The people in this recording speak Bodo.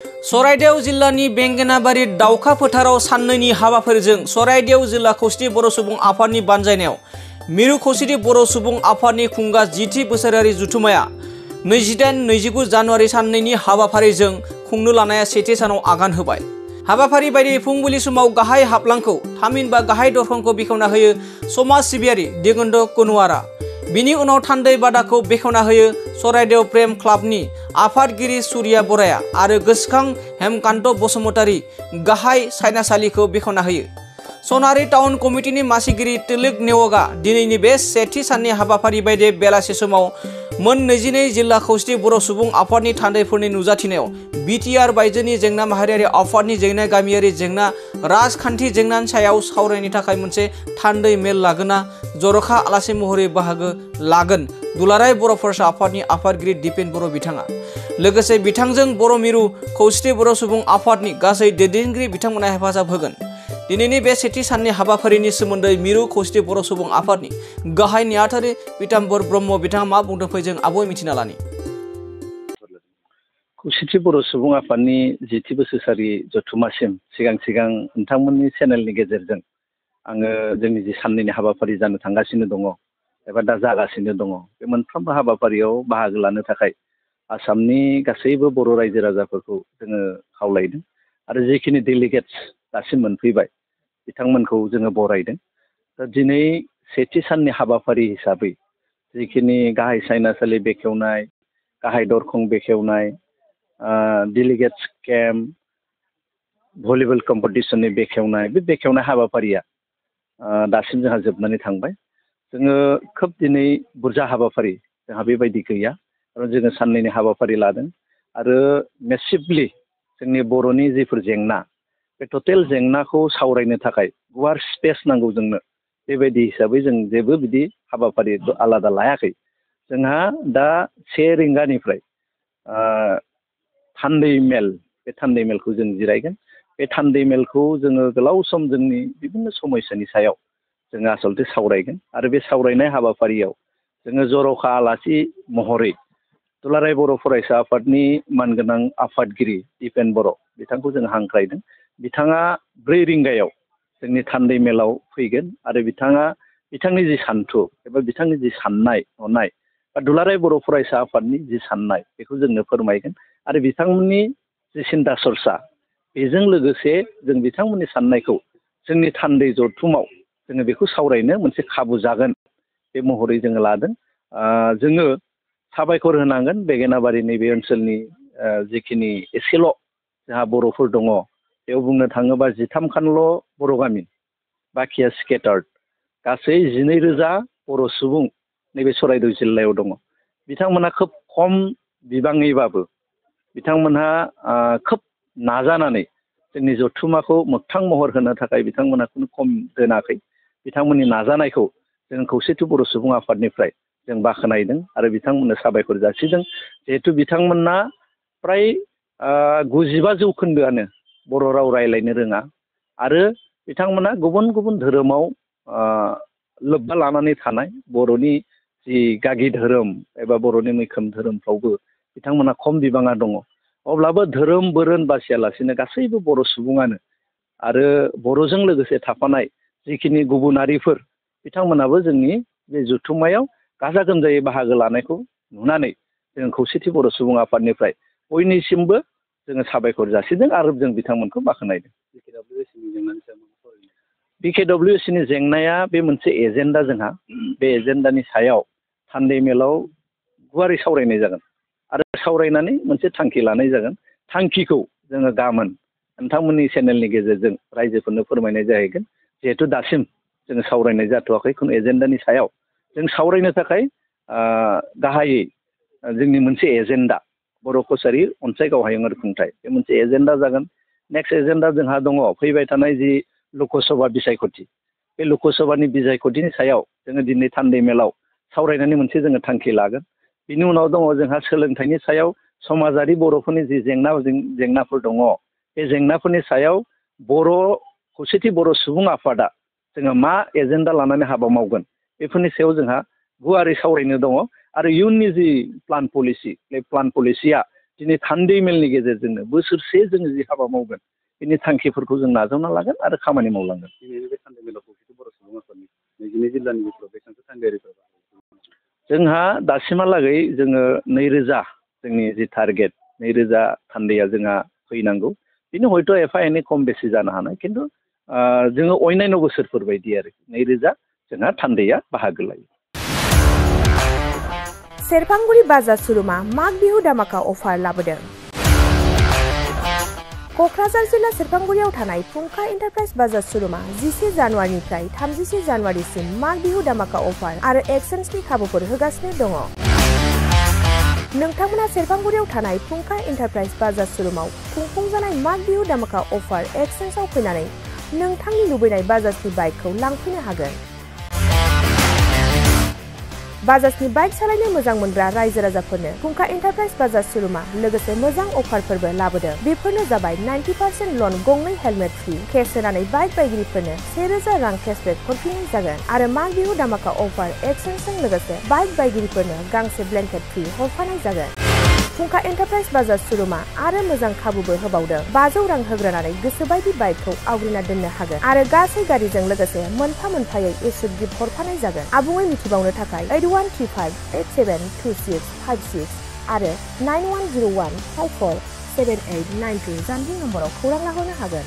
सराइदेव जिल्लानि बेंगेनाबारि दावखा फोथाराव साननैनि हाबाफारिजों सराइदेव जिल्ला खौसेथि बर' सुबुं आफादनि बानजायनायाव मिरु खौसेथि बर' सुबुं आफादनि खुंगा 10थि बोसोरारि जुथुमाया 28-29 जानुवारि साननैनि हाबाफारिजों खुंनो लानाया सेथि सानाव आगान होबाय। हाबाफारि बायदियै फुंबिलि समाव गाहाय हाबलांखौ थामहिनबा गाहाय दरखंखौ बेखेवना होयो समाज सिबियारि दिगन्त कनुवारा। बिनि उनाव थान्दै बादाखौ बेखेवना होयो सराइदेव प्रेम क्लाबनि आफादगिरि सुरिया बराया आरो गोसोखां हेमकान्त बसुमतारी गाहाय सायनासालिखौ बेखेवना होयो। सनारि टाउन कमिटिनि मासिगिरि तिलक नेवगा दिनैनि बे सेथि साननि हाबाफारि बायदियै बेलासि समाव मोन 22 जिल्ला खौसेथि बर' सुबुं आफादनि थान्दैफोरनि नुजाथिनायाव बिटिआर बायजोनि जेंना माहारियारि आफादनि जेंना गामियारि जेंना राजखान्थि जेंनानि सायाव सावरायनो थाखाय मोनसे थान्दै मेल लागोना जर'खा आलासि महरै बाहागो लागोन दुलाराय बर' फरायसा आफादनि आफादगिरि दिपेन बर' बिथाङा। लोगोसे बिथांजों बर' मिरु खौसेथि बर' सुबुं आफादनि गासै दैदेनगिरि बिथांमोना हेफाजाब होगोन। दिनैनि बे सेथि साननि हाबाफारिनि सोमोन्दै मिरु खौसेथि बर' सुबुं आफादनि गाहाय नेहाथारि पीताम्बर ब्रह्म बिथाङा मा बुंदों फै जों आबुङै मिथिना लानि। खौसेथि बर' सुबुं आफादनि 10थि बोसोरारि जथुमासिम सिगां नोंथांमोननि चेनेलनि गेजेरजों आङो जोंनि जि साननैनि हाबाफारि जानो थांगासिनो दङ एबा दा जागासिनो दङ बे मोनफ्रोमबो हाबाफारियाव बाहागो लानो थाखाय आसामनि गासैबो बर' रायजो राजाफोरखौ जोङो खावलायदों आरो जिखिनि डेलिगेट्स दासिम मोनफैबाय बिथांमोनखौ जोङो बरायदों। दा दिनै सेथि साननि हाबाफारि हिसाबै जिखिनि गाहाय सायनासालि बेखेवनाय गाहाय दरखं बेखेवनाय डेलिगेट्स केम्प भलिबल कम्पिटिसननि बेखेवनाय बे बेखेवनाय हाबाफारिया दासिम जोंहा जोबनानै थांबाय। जोङो खोब दिनै बुरजा हाबाफारि जोंहा बेबायदि गैया आरो जोङो साननैनि हाबाफारि लादों आरो मेसिभलि जोंनि बर'नि जिफोर जेंना बे टटेल जेंनाखौ सावरायनो थाखाय गुवार स्पेस नांगौ जोंनो बेबायदि हिसाबै जों जेबो बिदि हाबाफारि आलादा लायाखै। जोंहा दा 1 रिंगानिफ्राय थान्दै मेल बे थान्दै मेलखौ जों जिरायगोन। बे थान्दै मेलखौ जोङो गोलाव सम जोंनि बिभिन्न समयसानि सायाव जोङो आसलथे सावरायगोन आरो बे सावरायनाय हाबाफारियाव जोङो जर'खा आलासि महरै दुलाराय बर' फरायसा आफादनि मानगोनां आफादगिरि दिपेन बर' बिथांखौ जोङो हांख्रायदों। बिथाङा 4 रिंगायाव जोंनि थान्दै मेलाव फैगोन आरो बिथांनि जि सान्थौ एबा बिथांनि जि साननाय हनाय बा दुलाराय बर' फरायसा आफादनि जि साननाय बेखौ जोंनो फोरमायगोन आरो बिथांमोननि जि सिन्था सरसा बेजों लोगोसे जों बिथांमोननि साननायखौ जोंनि थान्दै जथुमाव जोङो बेखौ सावरायनो मोनसे खाबु जागोन बे महरै जोङो लादों। जोङो साबायखर होनांगोन बेंगेनाबारि नैबे ओनसोलनि जिखिनि एसेल' जोंहा बर'फोर दङ बेयाव बुंनो थाङोबा 13खानल' बर' गामि बाखिया स्केटार्ड गासै 12,000 बर' सुबुं नैबे सराइदेव जिल्लायाव दङ। बिथांमोनहा खोब खम बिबाङैबाबो बिथांमोनहा खोब नाजानानै जोंनि जथुमाखौ मोगथां महर होनो थाखाय बिथांमोनहा खुनु खम दोनाखै। बिथांमोननि नाजानायखौ जों खौसेथि बर' सुबुं आफादनिफ्राय जों बाख्नायदों आरो बिथांमोननो साबायखर जासिदों। जिहेथु बिथांमोना फ्राय 95% बर' राव रायज्लायनो रोङा आरो बिथांमोना गुबुन धोरोमाव लोब्बा लानानै थानाय बर'नि जि गागि धोरोम एबा बर'नि मैखोम धोरोमफ्रावबो बिथांमोना खम बिबाङा दङ। अब्लाबो धोरोम बोरोन बासियालासिनो गासैबो बर' सुबुङानो आरो बर'जों लोगोसे थाफानाय जिखिनि गुबुनारिफोर बिथांमोनाबो जोंनि बे जथुम्मायाव गाजा गोमजायै बाहागो लानायखौ नुनानै जों खौसेथि बर' सुबुं आफादनिफ्राय बयनिसिमबो जोङो साबायखर जासिदों आरो जों बिथांमोनखौ बाख्नायदों। बिकेडब्लिउएसनि जेंनाया बे मोनसे एजेन्डा जोंहा बे एजेन्डानि सायाव थान्दै मेलाव गुवारै सावरायनाय जागोन आरो सावरायनानै मोनसे थांखि लानाय जागोन। थांखिखौ जोङो गाबोन नोंथांमोननि चेनेलनि गेजेरजों रायजोफोरनो फोरमायनाय जाहैगोन। जिहेथु दासिम जोङो सावरायनाय जाथ'वाखै खुनु एजेन्डानि सायाव जों सावरायनो थाखाय गाहायै जोंनि मोनसे एजेन्डा बर' कसारि अनसाय गावहायुङारि खुंथाय बे मोनसे एजेन्डा जागोन। नेक्स्ट एजेन्डा जोंहा दङ फैबाय थानाय जि लकसभा बिसायख'थि बे लकसभानि बिसायख'थिनि सायाव जोङो दिनै थान्दै मेलाव सावरायनानै मोनसे जोङो थांखि लागोन। बिनि उनाव दङ जोंहा सोलोंथाइनि सायाव समाजारि बर'फोरनि जि जेंनाफोर दङ बे जेंनाफोरनि सायाव खौसेथि बर' सुबुं आफादा जोङो मा एजेन्डा लानानै हाबा मावगोन बेफोरनि सायाव जोंहा गुवारै सावरायनो दङ आरो इयुननि जि प्लान पलिसि बे प्लान पलिसिया दिनै थान्दै मेलनि गेजेरजोंनो बोसोरसे जोङो जि हाबा मावगोन बेनि थांखिफोरखौ जों नाजावना लागोन आरो खामानि मावलांगोन। दिनैनि बे थान्दै मेलाव खौसेथि बर' सुबुं आफादनि 22 जिल्लानि गेजेराव बेसेबांसो थान्दैयारिफोर जोंहा दासिमहालागै जोङो 2000 जोंनि जि टारगेट 2000 थान्दैया जोंहा फैनांगौ बिनि हयथ' एफा एनै खम बेसि जानो हानाय खिन्थु जोङो अन्यान्य बोसोरफोर बायदि आरो 2000 जोंहा थान्दैया बाहागो लायो। सेरफांगुरि बाजार सुरुमा माग बिहु दामाका अफार लाबोदों। क'क्राझार जिल्ला सेरफांगुरियाव थानाय फुंखा एन्टारप्राइज बाजार सुरुमा 11 जानुवारिनिफ्राय 31 जानुवारिसिम माग बिहु दामाका अफार आरो एक्सचेन्जनि खाबुफोर होगासिनो दङ। नोंथांमोना सेरफांगुरियाव थानाय फुंखा एन्टारप्राइज बाजार सुरुमाव खुंफुंजानाय माग बिहु दामाका अफार एक्सचेन्जआव फैनानै नोंथांनि लुबैनाय बाजाजनि बाइकखौ लांफैनो हागोन। बाजाजनि बाइक सालायनो मोजां मोनग्रा रायजो राजाफोरनो फुंखा एन्टारप्राइज बाजार सुरुमा लोगोसे मोजां अफारफोरबो लाबोदों। बेफोरनो जाबाय 90% लन गंनै हेलमेट फ्रि, केस होनानै बाइक बायगिरिफोरनो 1000 रां केसबेक हरफिननाय जागोन आरो माग बिहु दामाका अफार एक्सचेन्जजों लोगोसे बाइक बायगिरिफोरनो गांसे ब्लेंकेट फ्रि हरफानाय जागोन। फुंखा एन्टारप्राइज बाजार सुरुमा आरो मोजां खाबुबो होबावदों। 500 रां होग्रोनानै गोसोबायदि बाइकखौ आवग्रिना दोननो हागोन आरो गासै गारिजों लोगोसे मोनफा मोनफायै एसुड गिफ्ट हरफानाय जागोन। आबुङै मिथिबावनो थाखाय 8135872656 आरो 9101547892 जानबुं नम्बराव खौरां लाहरनो हागोन।